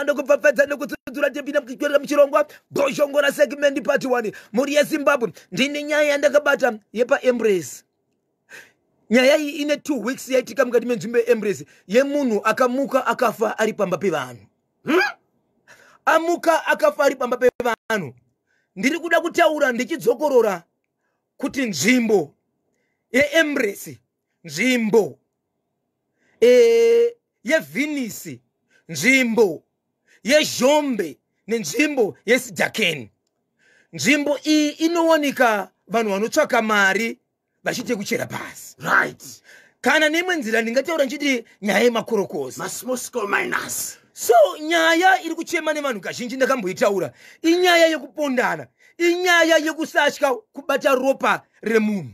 Ndokupfapfadza nekutsudzura tepinda mukuchitwerera muchirongwa Bhozhongora segment part 1. Mhuri yeZimbabwe, ndine nyaya yandakabata yepaEmbrace. Nyaya iyi ine 2 weeks yaitika mukati menzvimbo yeEmbrace, yemunhu akamuka akafa ari pamba pevanhu. Amuka akafa ari pamba pevanhu. Ndiri kuda kutaura ndichidzokorora kuti nzvimbo yeEmbrace, nzvimbo yeVhinisi, nzvimbo yeZhombe nenzvimbo yeSidhakeni. Nzvimbo iyi inowanika vanhu vanotsvaka mari vachiite kuchera pasi. Kana neimwe nzira ndingataura ndichiti nyaya yemakorokoza, masmall scale miners. So nyaya iri kuchema nevanhu kazhinji ndakamboitaura, inyaya yekupondana, inyaya yekusatya kubata ropa remunhu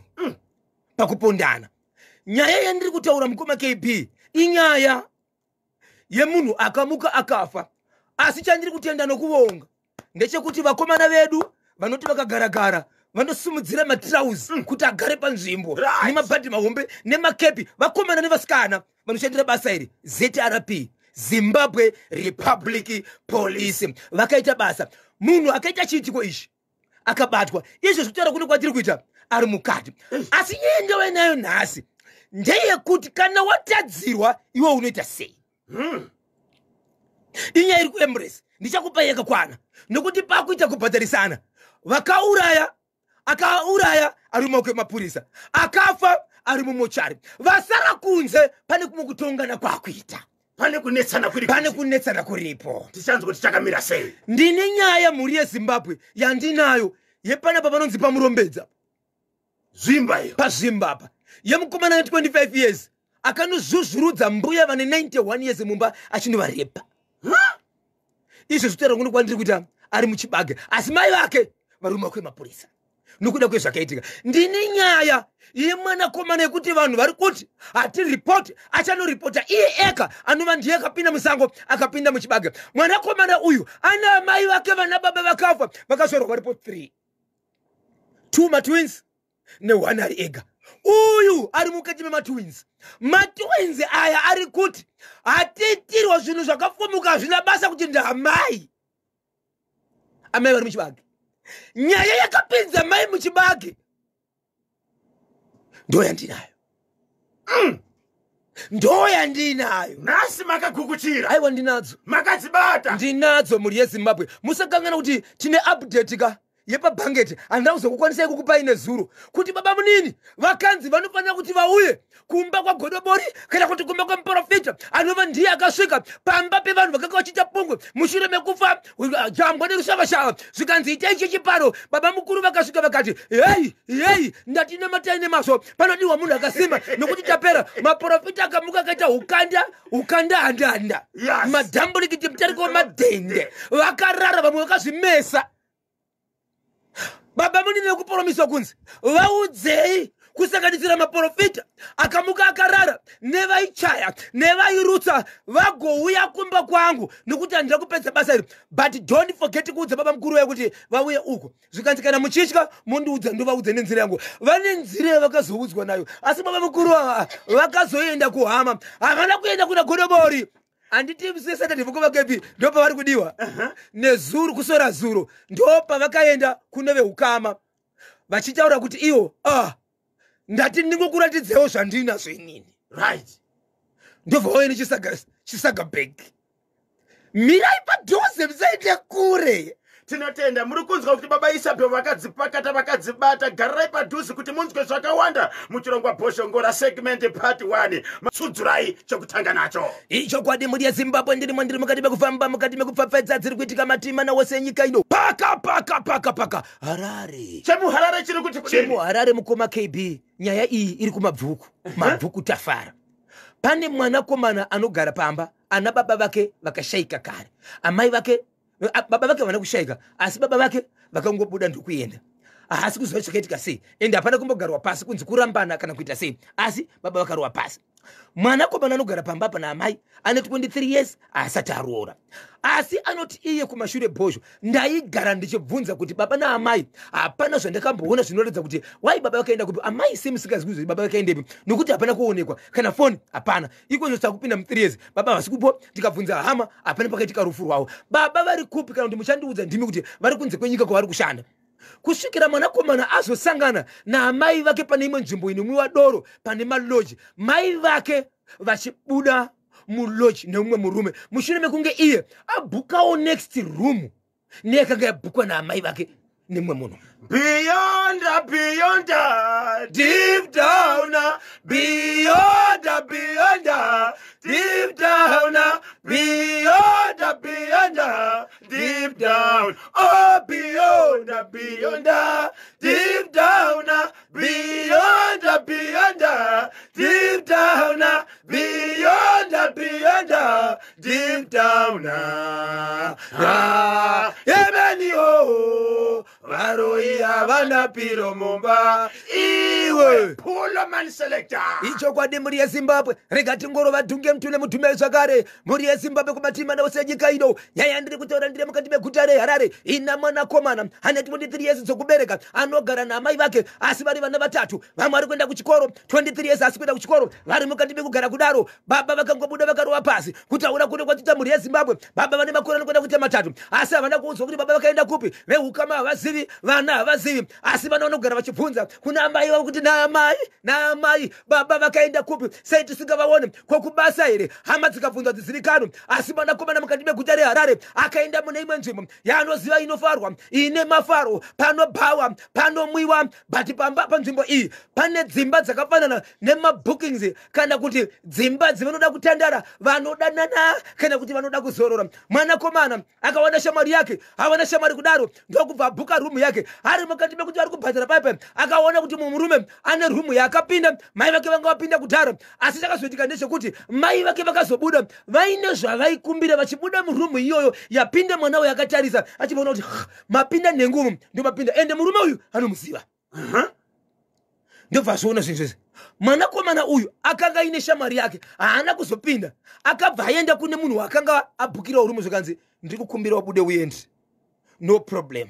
pakupondana. Nyaya yandiri kutaura, mukoma KB, inyaya yemunhu akamuka akafa. Asi chandiri kutenda nokuvonga ndechekuti vakomana vedu vanoti vakagaragara vanosumudzira matirauzi kuti agare panzvimbo nemabhadhi mahombe nemakepi. Vakomana nevasikana vanoshandira basa iri, ZRP, Zimbabwe Republic Police, vakaita basa. Munhu akaita chiitiko ichi akabatwa. Izvo zvekutaura kune kwatiri kuita ari mukati. Asi nyaya ndauya nayo nhasi ndeyekuti kana watadzirwa, iwe unoita sei? Inyaya iri kuEmbrace, ndichakupai yakakwana, nokuti pakuita kubhadharisana. Vakauraya, akauraya ari mumaoko emapurisa, akafa ari mumochari, vasara kunze. Pane kumwe kutongana kwakuita. Pane kunetsana kuri. Pane kunetsana kuripo. Tichanzwa kuti chakamira sei. Ndine nyaya, mhuri yeZimbabwe, yandinayo yepanapa panonzi paMurombedza. Zvimba iyo. Pazvimbapa, yemukomana ne25 years akanozvuzvurudza mbuya vane 91 years mumba achinovarepa. Izvo zvitaura kuno kwandiri kuita ari muchibage, asi mai vake vari mumaoko emapurisa nokuda kwezvakaitika. Ndine nyaya yemwanakomana yekuti vanhu vari kuti hatiripoti, achanoripota iye ega, anova ndiye akapinda musango, akapinda muchibage. Mwanakomana uyu ana amai vake, vana baba vakafa, vakazvarwa varipo 3, 2 matwins ne1 ari ega. Uyu ari mukati mematwins. Matwins aya ari kuti hatiitirwa zvinhu zvakafumuka, hazvina basa kuti ndaamai. Amai vari muchibage. Nyaya yakapinza mai muchibage ndo yandinayo. Ndo yandinayo. Nhasi makagukuchira. Aiwa, ndinadzo. Makadzibata. Ndinadzo, mhuri yeZimbabwe. Musakangana kuti tine update ka yepabhangeti. Handina kuzokukwanisai kukupai nezuro kuti baba munini vakanzi vanofanira kuti vauye kumba kwaGodobori kana kuti kumba kwemuprofita anova ndiye akasvika pamba pevanhu vakanga vachiita pungwe mushure mekufa jambwa nerushavashava. Zvikanzi itai chechiparo. Baba mukuru vakasvika vakati, "Hei, hei, ndati nematai nemazvo, panodiwa munhu akasimba nokuti tapera." Maprofita akamuka akaita ukanda ukanda handanda madhamburikiti mutariko wemadhende. Vakarara, vamwe vakazvimesa. Baba munini vekuporomiswa kunzi vaudzei, kusanganisira maprofita akamuka akarara nevaichaya nevairutsa, vagouya kumba kwangu nekuti handida kupedza basa iri. But don't forget kuudza baba mukuru vaye kuti vauye uko. Zvikanzi kana muchitya mundiudza, ndovaudza nenzira yangu. Vane nzira yavakazoudzwa nayo, asi baba mukuru ava vakazoenda kuhama, havana kuenda kuna Godobori. Handiti sesaturday vokuvakepi ndo pavari kudiwa nezuro, kusora zuro ndo pavakaenda kune veukama vachitaura kuti iwo, ah, ndati ndingokuratidzewo zvandinazvo inini. Ndobva vauya nechisaga, chisaga bag. Mirai padhuze, musaite kure. Tinotenda. Muri kunzwa kuti baba Isabel vakadzipakata, vakadzibata. Garirai padhuze kuti munzwe zvakawanda muchirongwa Bhoshongora segment part 1. Tsudzurai chokutanga nacho. Ichokwadi, mhuri yeZimbabwe, ndirimo, ndiri mukati mekufamba, mukati mekupfapfaidza dziri kuitika matima wose enyika ino. Paka paka paka paka Harare. Chemuharare chiri kuti kudini? Chemuharare, mukoma KB, nyaya iyi iri kuMabvuku, Mabvuku Tafara. Pane mwanakomana anogara pamba ana baba vake vakashayika kare. Amai vake, baba vake havana kushayika, asi baba vake vakangobuda ndokuenda, haasi kuziva zvakaitika sei, ende hapana kumbogarwa pasi kunzi kurambana kana kuita sei, asi baba vakarova pasi. Mwanakomana anogara pamba apa naamai ane 23 years, asati aroora, asi anoti iye kumashure, Bhozho, ndaigara ndichibvunza kuti baba naamai hapana zvandakamboona zvinoratidza kuti wai baba vakaenda kupi. Amai semusingazivi kuti baba vakaendepi, nokuti hapana kuonekwa, kana foni hapana. Ikozvo takupinda mu3 years, baba havasi kupo. Tikabvunza hama, hapana pakaitika rufu rwavo. Baba vari kupi? Kana kuti muchandiudza ndimi kuti vari kunze kwenyika kwavari kushanda. Kusvikira mwanakomana azosangana naamai vake pane imwe nzvimbo inomwiwa doro, pane malodge, mai vake vachibuda mulodge neumwe murume, mushure mekunge iye abhukawo next room neyakanga yabhukwa naamai vake nemumwe munhu. Beyond, beyond, Deep down, beyond, beyond, deep down, beyond, beyond, deep down, oh, beyond, beyond, deep down, beyond, beyond, deep down, beyond, beyond, deep down. Ah, yemeni o varoi havana piro mumba iwe. Pulo man selector. Ichokwadi, mhuri yeZimbabwe, rega tingorova dhunge mutune mutume zvakare. Mhuri yeZimbabwe, kumatima nose enyika ino, nyaya ndiri kutaura ndiri mukati meguta reHarare. Ina mwanakomana ane 23 years dzokubereka, anogara naamai vake, asi vari vana vatatu. Vamwe vari kuenda kuchikoro, 23 years asi kuenda kuchikoro. Vari mukati mekugara kudaro, baba vakangobuda vakarova pasi. Kutaura kuno kwatita, mhuri yeZimbabwe, baba vane makore anokuenda kuita 3, asi havana kuudzwa kuti baba vakaenda kupi. Veukama havazivi, vana havazivi, asi vana vanogara vachibvunza kuna amai vavo kuti, "Naamai, naamai, baba vakaenda kupi? Sei tisingavaone? Kokubasa here?" Hama dzikabvunzwa dzizivikanwe. Asi mwanakomana mukati meguta reHarare akaenda mune imwe nzvimbo yaanoziva inofarwa, ine mafaro, panobhawa, panomwiwa. But pamba panzvimbo iyi pane dzimba dzakafanana nemabookings, kana kuti dzimba dzivanoda kutandara, vanodanana, kana kuti vanoda kuzorora. Mwanakomana akawana shamwari yake. Awana shamwari kudaro, ndokubva abhuka rumu yake. Ari mukati mekuti ari kubhadhara paipai, akaona kuti mumurume ane rumu yaakapinda. Mai vake vanga vapinda kudhara, asi chakazoitika ndechekuti mai vake vakazobuda vaine zvavaikumbira. Vachibuda murumu iyoyo yapinda mwana uyo, akatarisa achivaona kuti mapinda nengumu, ndomapinda, ende murume uyu anomuziva. Ndobva azviona zvinhu zvese. Mwanakomana uyu akanga aine shamwari yake, haana kuzopinda. Akabva aenda kune munhu waakanga abhukirawo rumu, zvikanzi, "Ndiri kukumbira wabude uende." "No problem,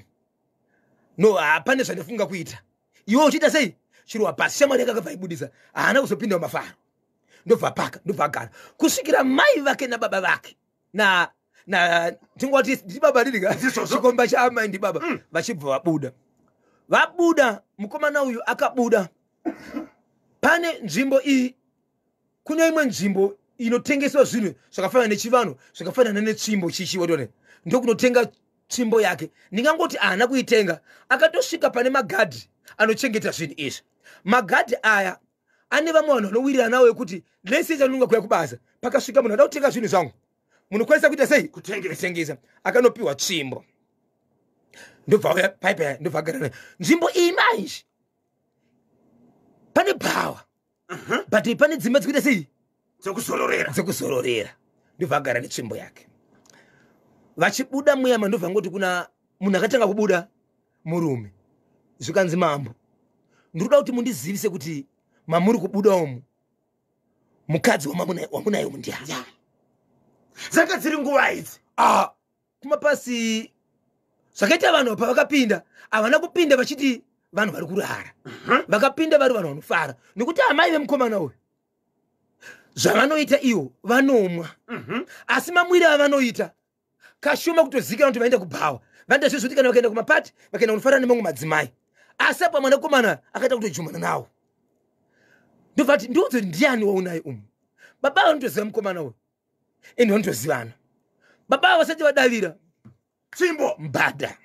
no, hapane zvandifunga kuita. Iwe uchiita sei?" Chirwa pasi. Shamwari yake akabva aibudisa, haana kuzopinda mumafaro. Ndobva paka, ndobva agara kusvikira mai vake nababa vake na tingwati ndibaba riri chikomba chaamai ndibaba vachibva vabuda. Vabuda, mukomana uyu akabuda pane nzvimbo iyi. Kune imwe nzvimbo inotengeswa zvinhu zvakafanana nechivanhu, zvakafanana netsvimbo chichi watone, ndokunotenga tsvimbo yake. Ndingangoti haana kuitenga, akatosvika pane magadhi anochengeta zvinhu izvi. Magadhi aya ane vamwe vanhu vanowirirana nawo yekuti lese chanonga kuya kubasa, pakasvika munhu ada kutenga zvinhu zvangu, munokwanisa kuita sei? Kutengesa. Akanopiwa tsvimbo, ndobva auya paipa, ndobva agara nayo. Nzvimbo iyi manje pane bhawa, but pane dzimba dzikuita sei? Dzekuzororera. Dzekuzororera. Ndobva agara netsvimbo yake. Vachibuda muyama, ndobva ngoti kuna munhu akatanga kubuda murume, zvikanzi, "Mambo, ndinoda kuti mundizivise kuti mamuri kubuda umu, mukadzi wamunayo mundiani?" Dzanga dziri nguva idzi? Ah, kumapasi zvakaita vanhu pavakapinda, havana kupinda vachiti vanhu vari kurara. Vakapinda vari vanhu vanofara, nekuti amai vemukomana uyu zvavanoita ivo vanomwa, asi mamwiri avanoita kashoma kutozivikanwa kuti vaenda kubhawa. Vanoita zvezvo kuti kana vakaenda kumapati, vakaenda kunofara nemamwe madzimai. Asi apa mwanakomana akaita kutojumana nawo, ndobva ati, "Ndiudze kuti ndiani waunaye umu." Baba vanotoziva mukomana uyu, ende vanotozivana. Baba ava vasati vadavira, Tsvimbo. Mbada,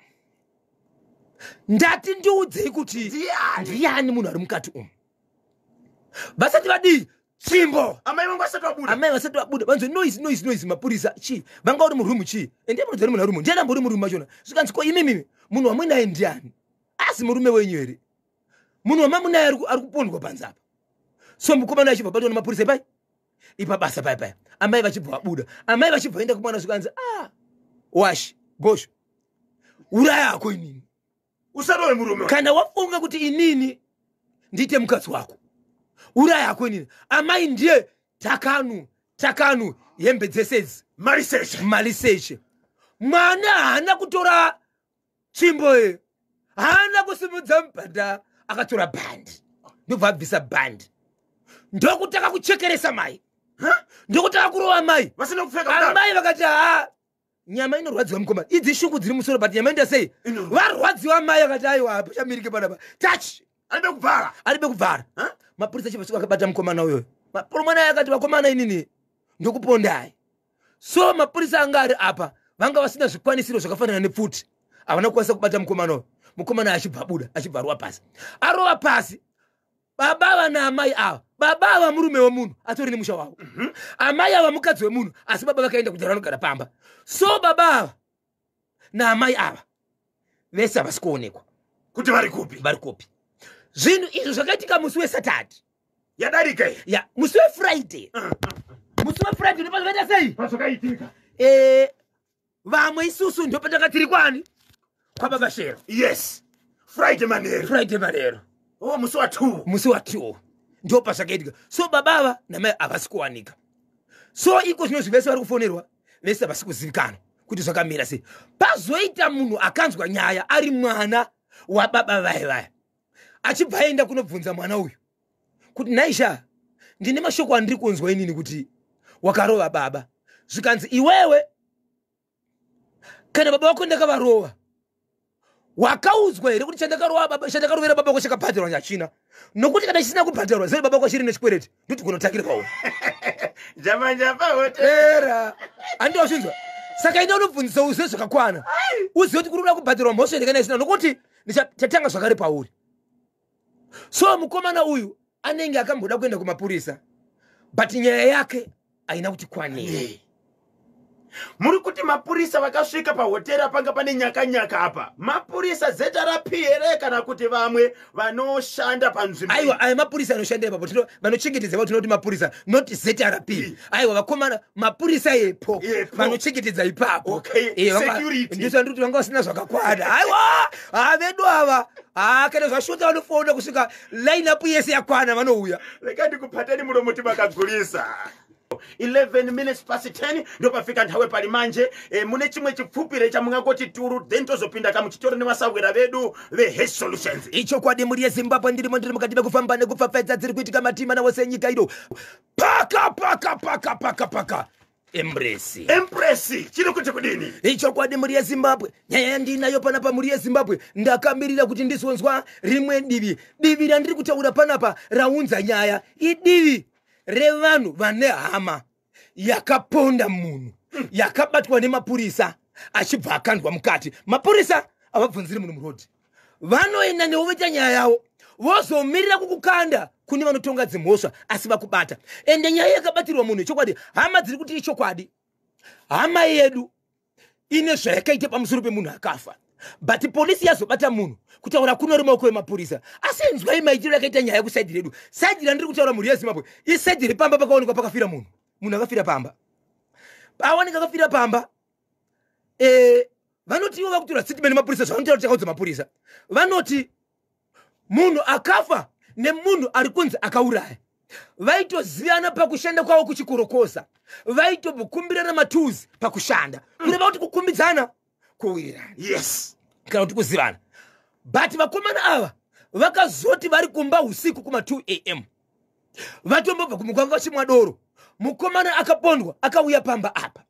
ndati ndiudzei kuti Ndiani? Ndiani munhu ari mukati umu? Vasati vadii, tsvimbo. Amai vangu vasati vabuda. Amai vasati vabuda, vanzwe noise, noise, noise. Mapurisa chii? Vanga uri murumu chii? Ende munhu ari munhu arumu, ndiani ambori murumu machona? Zvikanzi, "Ko imimimi, munhu wamuinaye ndiani? Asi murume wenyu here? Munhu wamamunaye ari kupondwa panze apa." So mukomana achibva batwa nemapurisa ipai ipa basa pai pai. Amai vachibva vabuda, amai vachibva vaenda kumwana, zvikanzi, "Ah, wash Bhosho, uraya hako inini." Usarove murume. "Kana wafunga kuti inini ndiite mukadzi wako, uraya hako inini." Amai ndiye Takanu takanu, hembe dzese idzi. Mariseche. Maliseche. Mwana haana kutora tsvimbo ye, haana kusimudza mubhadha, akatora bhandi, ndobva abvisa bhandi, ndokutaka kuchekeresa mai, ndokutaka kurova mai. Vasina kupfeka kudaro. Amai vakati, "Ha, nyama inorwadziwa mukoma, idzi shungu dziri musoro, but nyama inoita sei?" Varwadziwa mai vakati, "Aiwa, pachamirike panapa touch." Aribe kubvara. Aribe kubvara. Huh? Mapurisa achibva akabata mukomana uyoyo. Mukomana uyo akati, "Vakomana, inini ndokupondai." So mapurisa anga ari apa vanga vasina zvikwanisiro zvakafanana nepfuti, havana kukwanisa kubata mukomana uyo. Mukomana achibva abuda, achibva arova pasi, arova pasi baba ava naamai ava. Baba ava murume wemunhu, atori nemusha wavo. Amai ava mukadzi wemunhu, asi baba vakaenda kudhara, vanogara pamba. So baba ava naamai ava vese havasi kuonekwa. Kuti vari kupi? Vari kupi? Zvinhu izvo zvakaitika musi weSaturday. Yadarika iyi. Ya, musi weFriday, musi weFriday ndopazvakaita sei? Pazvakaitika. Vamwe isusu ndopatanga tiri kwani? Kwababa Shero. Yes, Friday manheru. Friday manheru. Oh, musi wa2. Musi wa2 ndo pazvakaitika. So baba ava namai havasi kuwanika. So iko zvino vese vari kufonerwa, vese havasi kuzivikanwa kuti zvakamira sei. Pazoita munhu akanzwa nyaya, ari mwana wababa vaya vaya, achibva aenda kunobvunza mwana uyu kuti, "Naisha, ndine mashoko andiri kunzwa inini kuti wakarova baba." Zvikanzi, "Iwewe, kana baba vako ndakavarova, wakaudzwa here kuti chandakarova baba, chandakarovera baba vako chakabhadharwa nyachina? Nokuti kana chisina kubhadharwa, zai baba vako chiri nechikwereti, ndoti kunotangira kwauri." Njamba hote. Era handowazvinzwa. Saka enda unobvunzisa, uzive zvakakwana, uzive kuti kuri kuda kubhadharwa mhosva here kana isina, nokuti chatanga zvakare pauri. So mukomana uyu anenge akamboda kuenda kumapurisa, but nyaya yake haina kuti kwanei. Muri kuti mapurisa vakasvika pahotera panga pane nyakanyaka apa, mapurisa ZRP here kana kuti vamwe vanoshanda panzvimbo? Aiwa, aya mapurisa anoshanda ipapo, vanochengetedza ipapo, tinoti mapurisa, not ZRP. Aiwa vakomana, mapurisa epo. Epo. Vanochengetedza ipapo. Security. Ndizvo ndikuti vanga vasina zvakakwana. Aiwa, ha, vedu ava, ha, kana zvashota vanofona kusvika line up yese yakwana, vanouya. Rega ndikupateni muromo timakagurisa. 11 minutes past 10 ndopafika nthawe pali manje. Mune chimwe chipfupire chamungangoti turu, then tozopinda kamuchitori nevasawira vedu veHealth Solutions. Ichokwadi, mhuri yeZimbabwe, ndirimo, ndiri mukati mekufamba nekupfapfaidza dziri kuitika matima wose enyika ino. Paka paka paka paka paka Empress. Empress chiri kuti kudini? Ichokwadi, mhuri yeZimbabwe, nyaya yandinayo panapa, mhuri yeZimbabwe, ndakamirira kuti ndizonzwa rimwe divi. Divi randiri kutaura panapa raunza nyaya idivi revanhu vane hama yakaponda munhu, yakabatwa nemapurisa, achibva akandwa mukati. Mapurisa havabvunziri munhu murodhi, vanoenda newo, voita nyaya yavo, vozomirira kukukanda kune vanotonga dzimhosva asi vakubata. Ende nyaya yakabatirwa munhu, ichokwadi, hama dziri kuti ichokwadi, hama yedu ine zvayakaita pamusoro pemunhu akafa, but polisi yazobata munhu, kutaura kuno rimaoko emapurisa. Asi inzwai maitiro yakaita nyaya kuside redu. Side randiri kutaura, mhuri yeZimbabwe, iside repamba pakaonekwa pakafira munhu. Munhu akafira pamba, aoneka akafira pamba. Vanoti ivo vakutora statement nemapurisa, zvavanotaura takaudza mapurisa, vanoti munhu akafa nemunhu ari kunzi akauraya vaitozivana pakushanda kwavo kuchikorokoza, vaitokumbirana matools pakushanda, kureva kuti kukumbidzana, kuwirirana kana kuti kuzivana. But vakomana ava vakazoti vari kumba usiku kuma2 am, vatombobva kumukwanga vachimwa doro, mukomana akapondwa akauya pamba apa.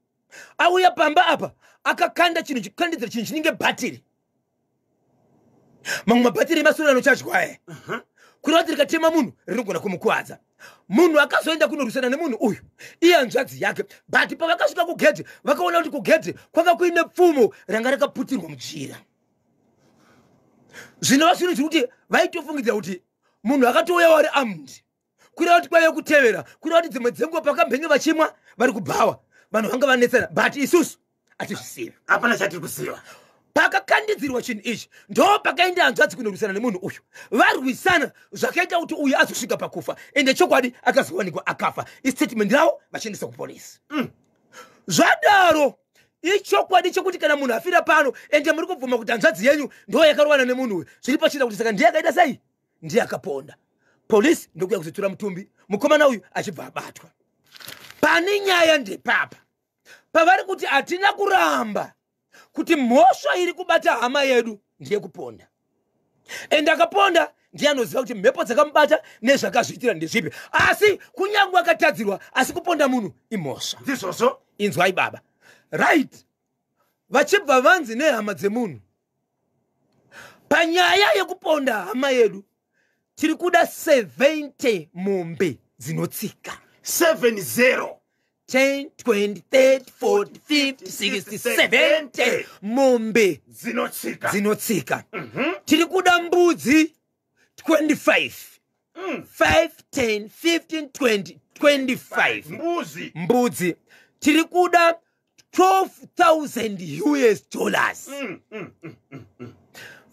Auya pamba apa, akakanda chinhu chikandidzira, chinhu chinenge bhatiri, mamwe mabhatiri emasoro anochajwa aya, kureva kuti rikatema munhu rinogona kumukuvadza. Munhu akazoenda kunorwisana nemunhu uyu iye hanzvadzi yake, but pavakasvika kugedhi, vakaona kuti kugedhi kwanga kuine pfumo ranga rakaputirwa mujira, zvinova zvinhu zviri kuti vaitofungidzira kuti munhu akatouya wari armed, kureva kuti kwaive kutevera, kureva kuti dzimwe dzenguva pakambenge vachimwa vari kubhawa, vanhu vanga vanetsana, but isusu hatizvisivi. Hapana chatiri kuziva. Pakakandidzirwa chinhu ichi, ndo pakaenda hanzvadzi kunorwisana nemunhu uyu. Varwisana, zvakaita kuti uyu azosvika pakufa. Ende chokwadi akazowanikwa akafa, istatement ravo vachiendesa kupolisi. Zvadaro, ichokwadi chekuti kana munhu afira pano, ende muri kubvuma kuti hanzvadzi yenyu ndo yakarowana nemunhu uyu, zviri pachena kuti saka ndiye akaita sei, ndiye akaponda. Polisi ndokuya kuzotora mutumbi, mukomana uyu achibva abatwa. Pane nyaya ndepapa pavari kuti hatina kuramba kuti mhosva iri kubata hama yedu ndeyekuponda, ende akaponda ndiye anoziva kuti mhepo dzakamubata nezvakazviitira ndezvipi, asi kunyange akatadzirwa, asi kuponda munhu imhosva. Ndizvozvo. Inzwai baba, right, vachibva vanzi nehama dzemunhu, panyaya yekuponda hama yedu tiri kuda 70 mombe dzinotsika. 70? 10, 20, 30, 40, 50, 60, 70 mombe dzinotsika. Dzinotsika. Tiri kuda mbudzi 25. 5, 10, 15, 20, 25. Mbuzi. Mbudzi. Tiri kuda 12,000 US dollars.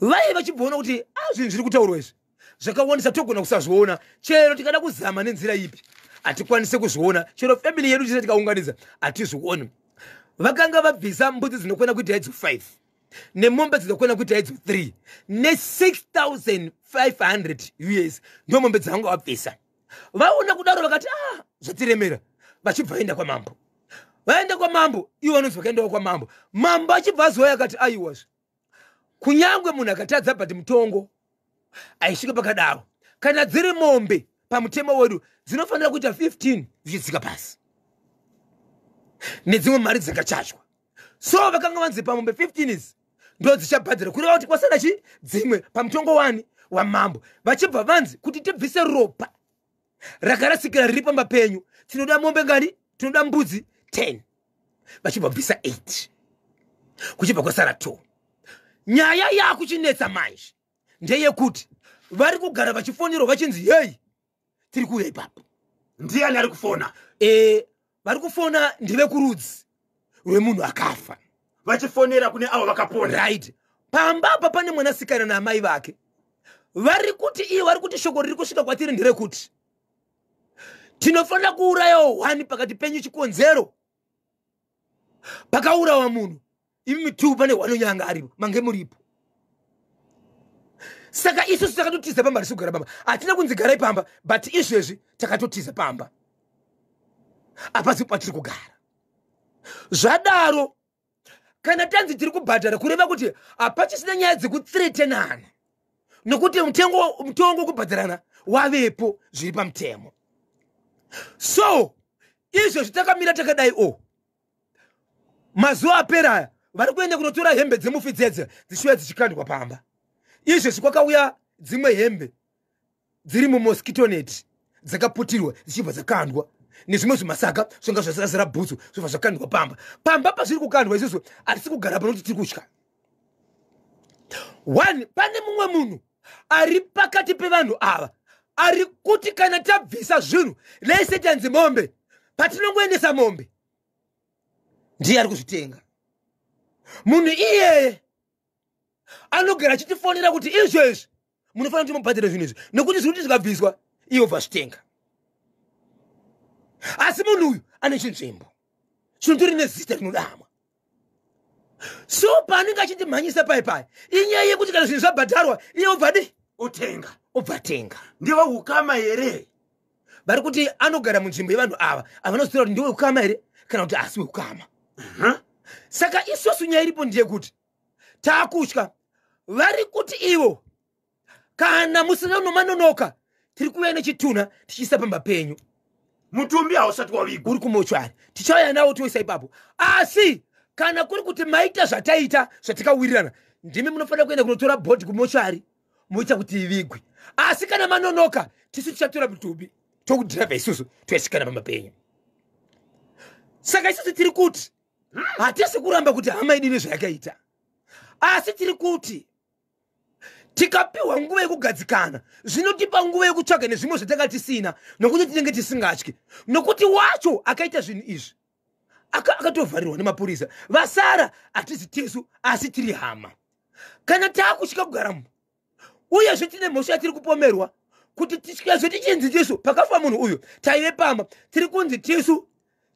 Vai vachibvoona kuti a zvinhu zviri kutaurwa izvi zvakawandisa, togona kusazviona. Chero tikada kuzama nenzira ipi, hatikwanise kuzviona. Chero family yedu tise tikaunganidza, hatizvioni. Vakanga vabvisa mbudzi dzinokwana kuita idzo 5 nemombe dzinokwana kuita idzo 3 ne6500 US, ndo mombe dzavanga vabvisa. Vaona kudaro vakati, "Ah, zvatiremera." Vachibva vaenda kwamambo. Vaenda kwamambo, ivo vanonzi vakaendawo kwamambo. Mambo achibva azouya akati, "Aiwazve, kunyange munhu akatadza, but mutongo aisvike pakadaro. Kana dziri mombe, pamutemo wedu dzinofanira kuita 15 zvichidzika pasi, nedzimwe mari dzakachachwa." So vakanga vanzi pamombe 15 idzi ndo dzichabhadhara, kureva kuti kwasara chi dzimwe pamutongo wani wamambo. Vachibva vanzi kuti tibvise ropa rakarasikira riri pamba penyu, tinoda mombe ngani? Tinoda mbudzi 10. Vachibva bvisa 8, kuchibva kwasara 2. Nyaya yakuchinetsa manje ndeyekuti vari kugara vachifonirwa vachinzi, "Hei, tiri kuuya ipapo." Ndiani ari kufona? Vari kufona ndevekurudzi rwemunhu akafa. Vachifonera kune avo vakaponda. Right. Pamba apa pane mwanasikana naamai vake. Vari kuti iye, vari kuti shoko riri kusvika kwatiri nderekuti tinofanira kuurayawo one pakati penyu. Chikonzero, pakaurawa munhu, imi two pane wanonyanga aripo, mange muripo. Saka isusu takatotiza pamba, hatisi kugara pamba. Hatina kunzi garai pamba, but izvezvi takatotiza pamba, hapasi patiri kugara. Zvadaro, kana tanzi tiri kubhadhara, kureva kuti hapachisina nyaya dzekuthreatenana, nokuti mutongo wekubhadharana wavepo zviri pamutemo. So izvezvi takamira takadai. O mazuva apera aya, vari kuenda kunotora hembe dzemufi dzedze, dzichiuya dzichikandwa pamba. Izvezvi kwakauya dzimwe hembe dziri mumosquito net, dzakaputirwa, dzichibva dzakandwa, nezvimwe zvimasaga zvanga zvazazara bhutsu, zvobva zvakandwa pamba. Pamba pazviri kukandwa, isusu hatisi kugara pano kuti tiri kutya. One, pane mumwe munhu ari pakati pevanhu ava ari kuti kana tabvisa zvinhu, lese tanzi mombe, patinongoendesa mombe ndiye ari kuzvitenga. Munhu iyeye anogara achitifonera kuti izvezvi munofanira kuti mubhadhare zvinhu izvi, nekuti zviri kuti zvikabviswa, iye obva zvitenga. Asi munhu uyu ane chinzvimbo chinotori nezita rinodamwa. So paanenge achitimhanyisa pai pai, inyaya yekuti kana zvinhu zvabhadharwa, iye obva di Utenga. Obva tenga. Ndivo ukama here? Vari kuti anogara munzvimbo yevanhu ava, avanozitora kuti ndiwe ukama here kana kuti asi weukama. Saka isusu nyaya iripo ndeyekuti taakutya. Vari kuti ivo kana musina nomanonoka, tiri kuuya nechitunha tichiisa pamba penyu. Mutumbi hausati wavigwa. Uri kumochwari, tichauya nawo toisa ipapo. Asi kana kuri kuti maita zvataita zvatikawirirana, ndimi munofanira kuenda kunotora body kumochwari, moita kuti ivigwe. Asi kana manonoka, tisu tichatora mutumbi, tokudhiraivha isusu, toisikana pamba penyu. Saka isusu tiri kuti hatisi kuramba kuti hama idini zvayakaita, asi tiri kuti tikapiwa nguva yekugadzikana, zvinotipa nguva yekutsvaga nezvimwe zvatanga tisina, nokuti tinenge tisingatyi, nokuti wacho akaita zvinhu izvi akatovharirwa nemapurisa. Vasara hatisi tisu, asi tiri hama. Kana taakutya kugaramo, uyezve tine mhosva yatiri kupomerwa kuti tityazve tichinzi tisu pakafa munhu uyu taive pamba, tiri kunzi tisu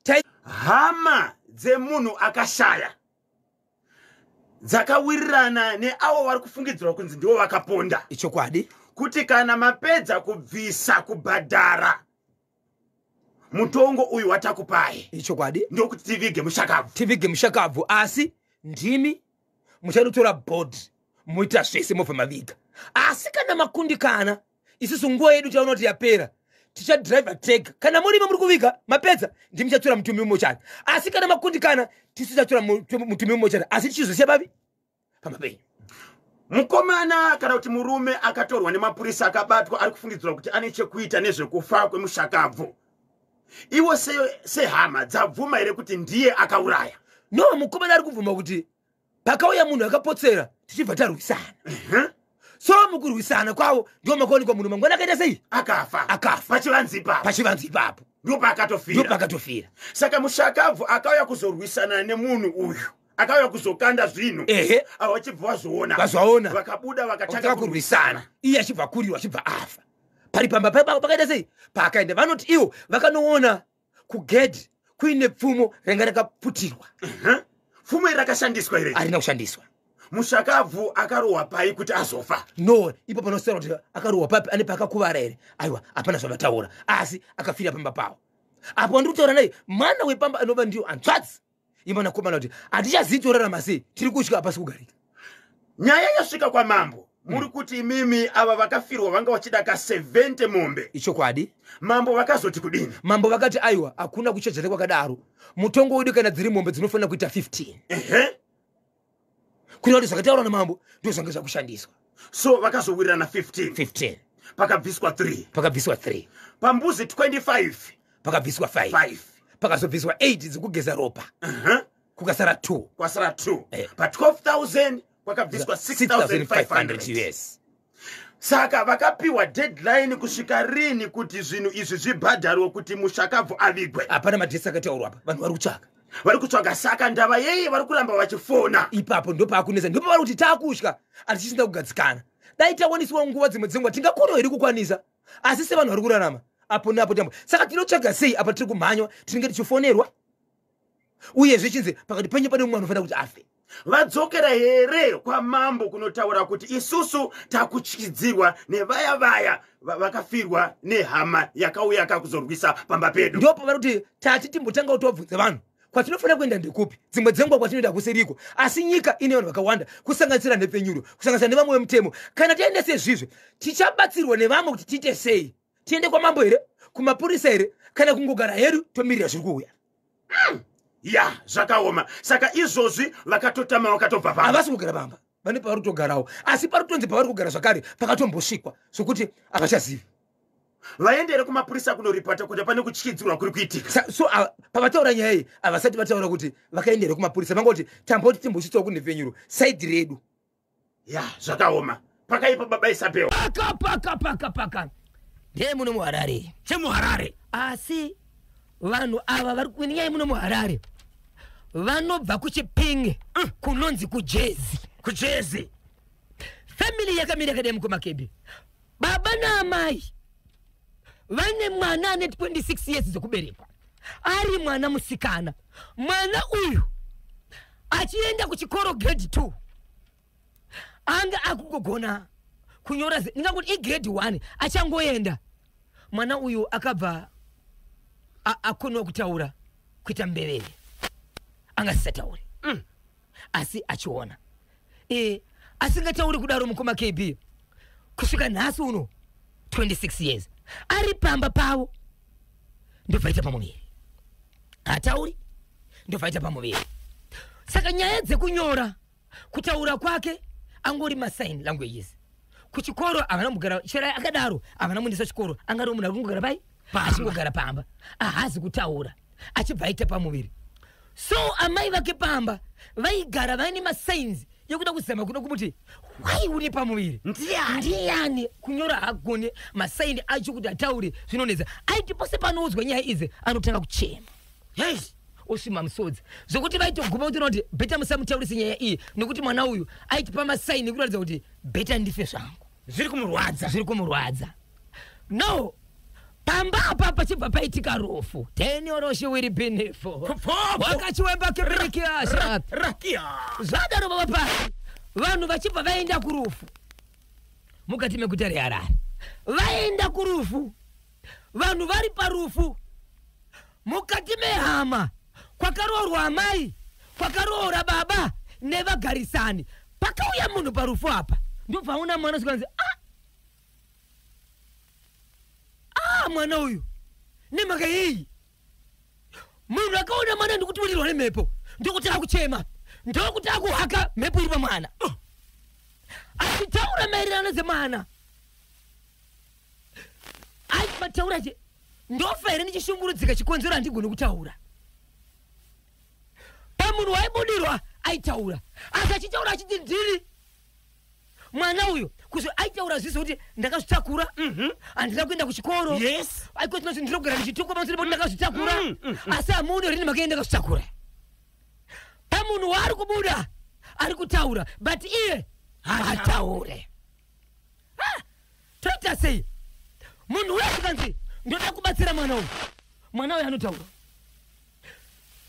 tai. Hama dzemunhu akashaya dzakawirirana neavo vari kufungidzirwa kunzi ndivo vakaponda. Ichokwadi. Kuti kana mapedza kubvisa, kubhadhara, Mutongo uyu watakupai Ichokwadi. Ndokuti tivige mushakabvu. Tivige mushakabvu, asi ndimi muchanotora body, moita zvese, mobva maviga. Asi kana makundikana, isusu nguva yedu taona kuti yapera, tichadhiraivha tega. Kana murimo muri kuviga mapedza, ndimi muchatora mutumbi mumochari. Asi kana makundikana, tisu tichatora mutumbi mumochari, asi tichizosiya pavi pamba penyu. Mukomana kana kuti murume akatorwa nemapurisa, akabatwa ari kufungidzirwa kuti ane chekuita nezvekufa kwemushakabvu, iwo sehama dzabvuma here kuti ndiye akauraya? No, mukomana ari kubvuma kuti pakauya munhu akapotsera, tichibva tarwisana. So mukurwisana kwavo ndo makaonekwa munhu mangwana akaita sei? Akafa. Akafa. Pachivanzi ipapo. Pachivanzi ipapo. Ndopaakatofira. Ndopakatofira. Saka mushakabvu akauya kuzorwisana nemunhu uyu, akauya kuzokanda zvinhu, avo vachibva vazviona. Vazvaona. Vakabuda, vakatanga vakatanga kurwisana, iye achibva kurirwa, achibva afa pari pamba pakaita sei paakaenda. Vanoti ivo vakanoona kugedhi kuine pfumo ranga rakaputirwa. Pfumo iri rakashandiswa here? Harina kushandiswa. Mushakabvu akarohwa pai kuti azofa? No, ipo panosera kuti akarohwa papi, ane paakakuvara here? Aiwa, hapana zvavataura, asi akafira pamba pavo. Apo ndiri kutaura naye mwana wepamba, anova ndiyo hanzvadzi yemwanakomana, kuti hatichazivi torarama sei, tiri kutya, hapasi kugarika. Nyaya yasvika kwamambo. Muri kuti imimi ava vakafirwa vanga vachida ka 70 mombe? Ichokwadi. Mambo vakazoti kudini? Mambo vakati aiwa, hakuna kuchejera kwakadaro. Mutongo wedu, kana dziri mombe dzinofanira kuita 15, kureva kuti zvakataurwa namambo ndo zvanga zvakushandiswa. So vakazowirirana 15? 15. Pakabviswa 3? Pakabviswa 3. Pambuzi 25? Pakabviswa 5. 5. Pakazobviswa 8 dzekugeza ropa, kukasara 2. Kwasara 2. Pa 12,000 kwakabviswa 6500 6500. Us. Saka vakapiwa deadline kusvika rini kuti zvinhu izvi zvibhadharwe, kuti mushakabvu avigwe? Hapana madates akataurwa apa, vanhu vari kutsvaka. Vari kutsvaga. Saka ndava yei vari kuramba vachifona? Ipapo ndopaakunetsa, ndopavari kuti taakutya, hatichisina kugadzikana. Dai tawaniswa nguva, dzimwe dzenguva tingakona here kukwanisa, asi sevanhu vari kurarama apo neapo tambo. Saka tinotsvaga sei apa tiri kumhanywa, tinenge tichifonerwa, uyezve chinzi pakati penyu pane mumwe anofanira kuti afe. Vadzokera here kwamambo kunotaura kuti isusu takutyidzirwa nevaya vaya vakafirwa nehama yakauya kakuzorwisa pamba pedu? Ndopo vari kuti tati timbotanga kutobvunza vanhu kwatinofanira kuenda ndekupi. Dzimwe dzenguva kwatinoenda kusiriko, asi nyika ine vanhu vakawanda, kusanganisira nhepfenyuro, kusanganisira nevamwe vemutemo. Kana tiende sezvizvi, tichabatsirwa nevamwe kuti tiite sei? Tiende kwamambo here, kumapurisa here, kana kungogara hedu tomirira zviri kuuya? Ya, zvakaoma. Saka izvozvi vakatotama, vakatobva pamba? Havasi kugara pamba, vane pavari kutogarawo, asi pari kutonzi pavari kugara zvakare pakatombosvikwa, zvokuti havachazivi. Vaendere kumapurisa kunoripota kuti pane kutyidzirwa kuri kuitika? So pavataura nyaya iyi, havasati vataura kuti vakaendere kumapurisa. Vangoti tamboti timbosvitsawo kunhepfenyuro side redu. Ya, zvakaoma, pakaipa, baba Isapewa. Paka paka paka paka, ndeye muno muHarare. ChemuHarare. Asi vanhu ava vari kunyaya muno muHarare vanobva kuChipinge, kunonzi kuJezi. KuJezi. Family yakamira yakadai, mukomakebi. Baba naamai vane mwana ane 26 years dzekuberekwa, ari mwana musikana. Mwana uyu achienda kuchikoro grade 2, anga akungogona kunyora ndinganguti igrade 1 achangoenda. Mwana uyu akabva akonewa kutaura, kuita mbeveve, anga asisatauri, asi achiona. Asingatauri kudaro, mukoma KB, kusvika nhasi uno 26 years ari pamba pavo, ndobvaita pamuviri, hatauri, ndobvaita pamuviri. Saka nyaya dzekunyora, kutaura kwake angori masign languages. Kuchikoro havana kumbogara, chero akadaro havana muendesa chikoro. Angari munhu ari kungogara pai, achingogara pamba, ahazi kutaura, achibva aita pamuviri. So amai vake pamba vaigara vaine masigns yekuda kuzama kuda kumuti, "Wai une pamuviri?" Ndiani? Ndiani? Kunyora hagone, masigns acho kuti ataure zvinonetsa. Aiti pose panoudzwa nyaya idzi anotanga kuchema, osvima musodzi, zvokuti vaitoguma kuti noti better musamutaurise nyaya iyi, nekuti mwana uyu aitipa masigns ekuratidza kuti better ndife zvangu. Zviri kumurwadza. Zviri kumurwadza. No pamba apa pachibva paitika rufu tenioroshiwiri binifo. Kupfopfo. Wakachiwemba kibirikiasha. Rakia. Zvadaro baba pasi, vanhu vachibva vaenda kurufu mukati meguta reHarare. Vaenda kurufu, vanhu vari parufu. Mukati mehama kwakaroorwa amai, kwakaroora baba nevagarisani, pakauya munhu parufu apa, ndobva aona mwana, zvikanzi, "Ah, ah, mwana uyu nemhaka yei?" Munhu akaona mwana ndikutiurirwa nemhepo, ndokuti akuchema, ndokuti akuhaka mhepo iri pamwana, achitaura maererano dzemwana. Aimataura che, "Ndofa here ndichishungurudzika? Chikonzero handigoni kutaura." Pamunhu waibudirwa aitaura, asi achitaura achiti, "Ndiri mwana uyu." Kuzo aitaura zvisi kuti, "Ndakazvitakura, handina kuenda kuchikoro." Aikotinoti, "Ndinogara ndichitukwa pamusoro pekuti ndakazvitakura." Asi hamuoni rini makaenda ndakazvitakura. Pamunhu waari kubuda ari kutaura, but iye haataure. Ah, toita sei? Munhu uyo akanzi, "Ndoda kubatsira mwana uyu." Mwana uyu anotaura.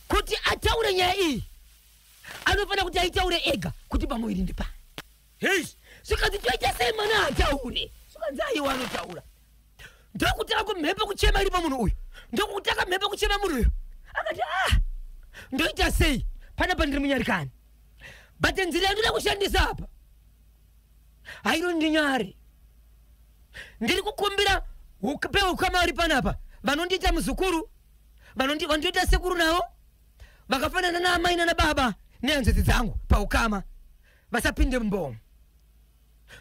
Kuti ataure nyaya iyi, anofanira kuti aitaure ega kuti pamuviri ndipani. Hei. Zvikanzi, "Toita sei? Mwana ataure." Zvikanzi, "Aiwa, anotaura." Ndokutanga kumhepo kuchema iri pamunhu uyu, ndokutanga mhepo kuchema munhu uyu. Akati, "Ah, ndoita sei? Panapa ndiri munyarikani, but nzira yandoda kushandisa apa haino ndinyare. Ndiri kukumbira peukama vari panapa vanondiita muzukuru, vanondiita sekuru, navo vakafanana naamai nana baba nehanzvadzi dzangu paukama, vasapinde mumbomo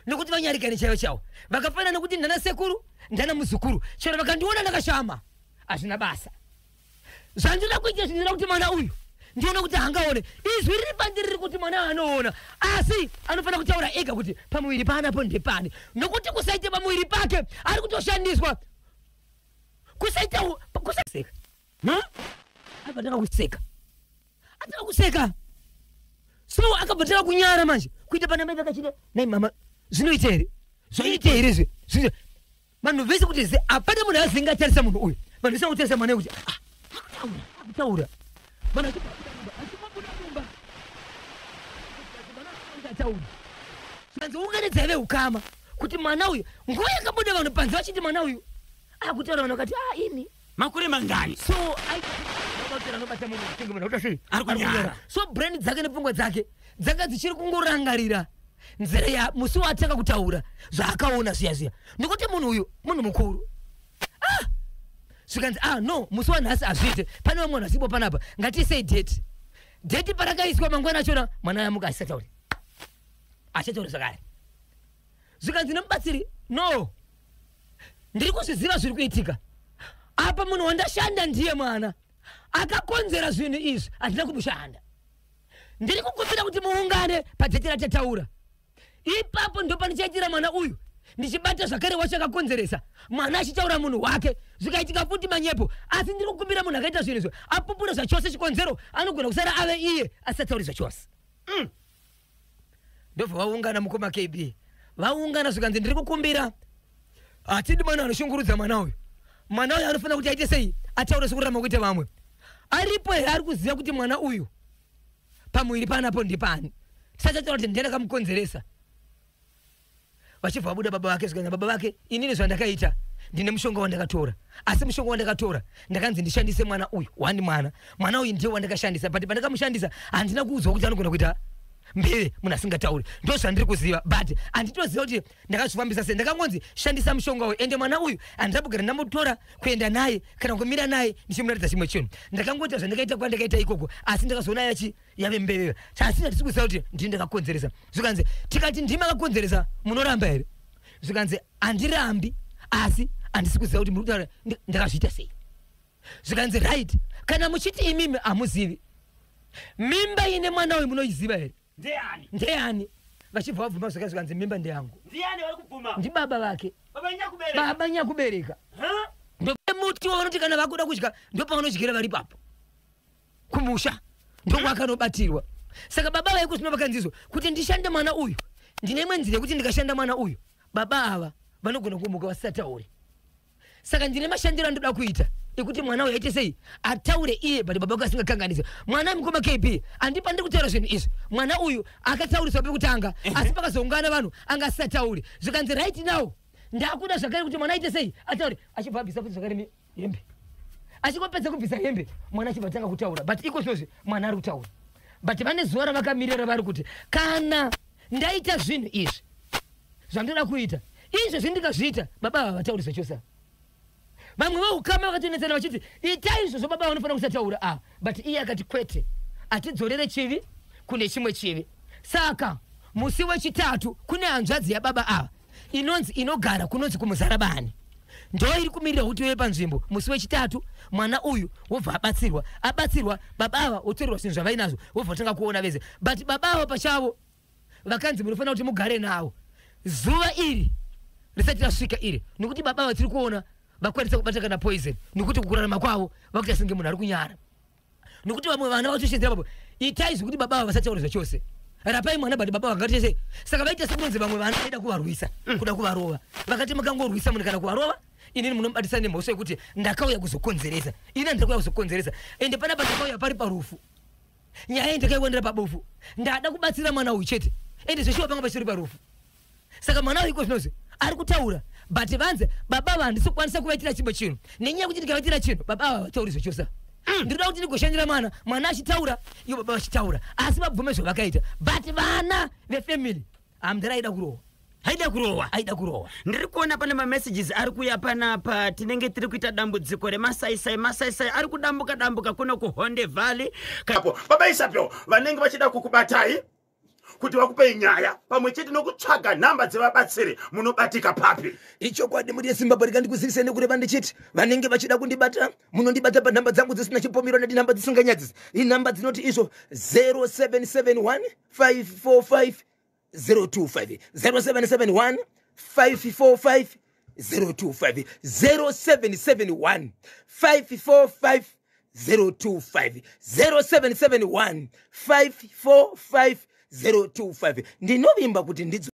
nekuti vanyarikani chaivo chaivo vakafanana, nekuti ndana sekuru, ndana muzukuru. Chero vakandiona ndakashama, hazvina basa. Zvandinoda kuita, zvinoda kuti mwana uyu ndione kuti hangaone. Izwi riri pandiri riri kuti mwana anoona, asi anofanira kutaura ega kuti pamuviri paanapo ndepani, nokuti kusaita pamuviri pake ari kutoshandiswa kusaita kusaseka." Abva tanga kuseka, atanga kuseka, so akabva tanga kunyara manje kuita pana mai vakachida. "Nai mama, zvinoita here? Zvaita here izvi?" Vanhu vese kuti ze hapana munhu azingatarisa munhu uyu. Vanhu vese vakutarisa mwana kuti, "Ah, akutaura, akutaura." Vanhu vachimabuda mumba, ataura. Zvikanzi, "Unganidzai veukama kuti mwana uyu." Nguva yakabuda vanhu panze vachiti mwana uyu akutaura, vanhu vakati, "Ah, imi." Makore mangani? So anobata munhu kutenga munhu akuita sei? Ari kunyara. So brain dzake nepfungwa dzake dzanga dzichiri kungorangarira nzira ya musi waatanga kutaura zvaakaona zviya zviya, nekuti munhu uyu munhu mukuru. Ah! Zvikanzi, "Ah, no, musi wanhasi hazviite. Pane vamwe vanhu vasipo panapa. Ngatiisei date." Date parakaiswa, mangwana achona mwana yamuka asisatauri, achatauri zvakare. Zvikanzi nemubatsiri, "No, ndiri kuzviziva zviri kuitika apa. Munhu wandashanda ndiye mwana akakonzera zvinhu izvi. Handina kumushanda. Ndiri kukumbira kuti muungane padate ratataura. Ipapo ndo pandichaitira mwana uyu, ndichibata zvakare wacho akakonzeresa, mwana achitaura munhu wake. Zvikaitika futi manyepo, asi ndiri kukumbira munhu akaita zvinhu izvo apupure zvachose chikonzero. Anogona kusara ave iye asisatauri zvachose." Ndobva vaungana, mukoma KB. Vaungana, zvikanzi, "Ndiri kukumbira, hatidi mwana anoshungurudza mwana uyu. Mwana uyu anofanira kuti aite sei? Ataure sekurarama kuita vamwe. Aripo here ari kuziva kuti mwana uyu pamuviri panapo ndepani, tisachataura kuti ndiye ndakamukonzeresa?" Vachibva vabuda baba vake. Zvikanzi, baba vake, "Inini zvandakaita, ndine mushonga wandakatora, asi mushonga wandakatora ndakanzi ndishandise mwana uyu wani. Mwana uyu ndiye wandakashandisa, but pandakamushandisa handina kuudzwa kuti anogona kuita mbeve munhu asingatauri. Ndo zvandiri kuziva, but handitoziva kuti ndakazvifambisa sei. Ndakangonzi shandisa mushonga uyu, ende mwana uyu handina ndamutora kuenda naye kana kumira naye ndichimuratidza chimwe chinhu. Ndakangoita zvandakaita kwandakaita ikoko, asi ndakazoona yachi yave mbeveva. Asi handisi kuziva kuti ndini ndakakonzeresa." Zvikanzi, "Tikati ndimi akakonzeresa, munoramba here?" Zvikanzi, "Handirambi, asi handisi kuziva kuti muri kutaura ndakazviita sei." Zvikanzi, "Right, kana muchiti imimi hamuzivi, mimba ine mwana uyu munoiziva here?" Ndiani? Ndeyani? Vachibva vabvuma zvaka. Zvikanzi, "Mimba ndeyangu." Ndiani vari kubvuma? Ndibaba vake. Baba nyakubereka? Baba nyakubereka. Ha? Ndomuti wavanoti kana vakuda kudya, ndopavanodyira vari papo kumusha, ndokwakanobatirwa. Saka baba vaikuzvino vakanzizwa kuti ndishande mwana uyu, ndine imwe nzira yekuti ndikashanda mwana uyu, baba ava vanogona kumuka vasisatauri. Saka ndine mashandiro andoda kuita ekuti mwana uyu aite sei? Ataure iye, but baba vake asingakanganisi mwana. Mukoma KB, handipa ndiri kutaura zvinhu izvi. Mwana uyu akatauriswa pekutanga, asi pakazoungana vanhu anga asisatauri. Zvikanzi, "Right now ndakuda zvakare kuti mwana aite sei? Ataure." Achibva abvisa futi zvakare hembe. Achingopedza kubvisa hembe, mwana achibva tanga kutaura. But iko zvinozvi mwana ari kutaura, but vane zuva ravakamirira ravari kuti kana ndaita zvinhu izvi zvandinoda kuita izvezvi, ndikazviita, baba ava vatauri zvachose. Vamwe veukama vakatonetsana vachiti ita izvozvo, baba vanofanira kusataura a, but iye akati kwete, atidzorere chivi kune chimwe chivi. Saka musi wechitatu kune hanzvadzi yababa ava inonzi inogara kunonzi kuMuzarabani, ndo iri kumirira kuti ive panzvimbo musi wechitatu. Mwana uyu wobva abatsirwa, abatsirwa, baba ava wotorerwa zvinhu zvavainazvo, wobva tanga kuona vese. But baba ava pachavo vakanzi munofanira kuti mugare navo zuva iri risati rasvika iri, nekuti baba ava tiri kuona vakwanisa kubata kana poison, nekuti kukurarama kwavo vakuita senge munhu ari kunyara, nekuti vamwe vana vatoshedzera baba, itai zvekuti baba ava vasataura zvachose, rapai mwana, but baba vangatese. Saka vaita sekunonzi vamwe vana vaida kuvarwisa, kuda kuvarova. Vakati mukangorwisa munhu kana kuvarova, inini munomubatisa nemhosva yekuti ndakauya kuzokonzeresa. Ini handiri kuuya kuzokonzeresa, ende panapa ndakauya pari parufu. Nyaya iyi ndakaiwanira pabufu, ndada kubatsira mwana uyu chete, ende zveshuwa panga pachiri parufu. Saka mwana uyu iko zvinozvi ari kutaura, but vanze baba ava handisi kukwanisa kuvaitira chimwe chinhu nenyaya yekuti ndikavaitira chinhu, baba ava vatauri zvechose. Ndinoda kuti ndigoshandira mwana, mwana achitaura, ivo baba vachitaura, asi vabvume zvavakaita. But vana vefamily hamudhara aida kurohwa. Haida kurohwa. Aida kurohwa. Ndiri kuona pane mamessages ari kuuya panapa. Tinenge tiri kuita dambudziko remasaisai, masaisai ari kudambuka dambuka kuno kuHonde Valley. Apo baba Isabel vanenge vachida kukubatai kuti vakupei nyaya pamwe chete nokutsvaga nhamba dzevabatsiri, munobatika papi? Ichokwadi, muri yeZimbabwe, rikandikuzivise nekureva ndichiti vanenge vachida kundibata, munondibata panhamba dzangu dzisina chipomero, nati nhamba dzisinganyadzisi. Inhamba dzinoti izvo 0771 545 025, 0771 545 025, 0771 545 025, 0771 545 025. Ndinovimba kuti ndidzo.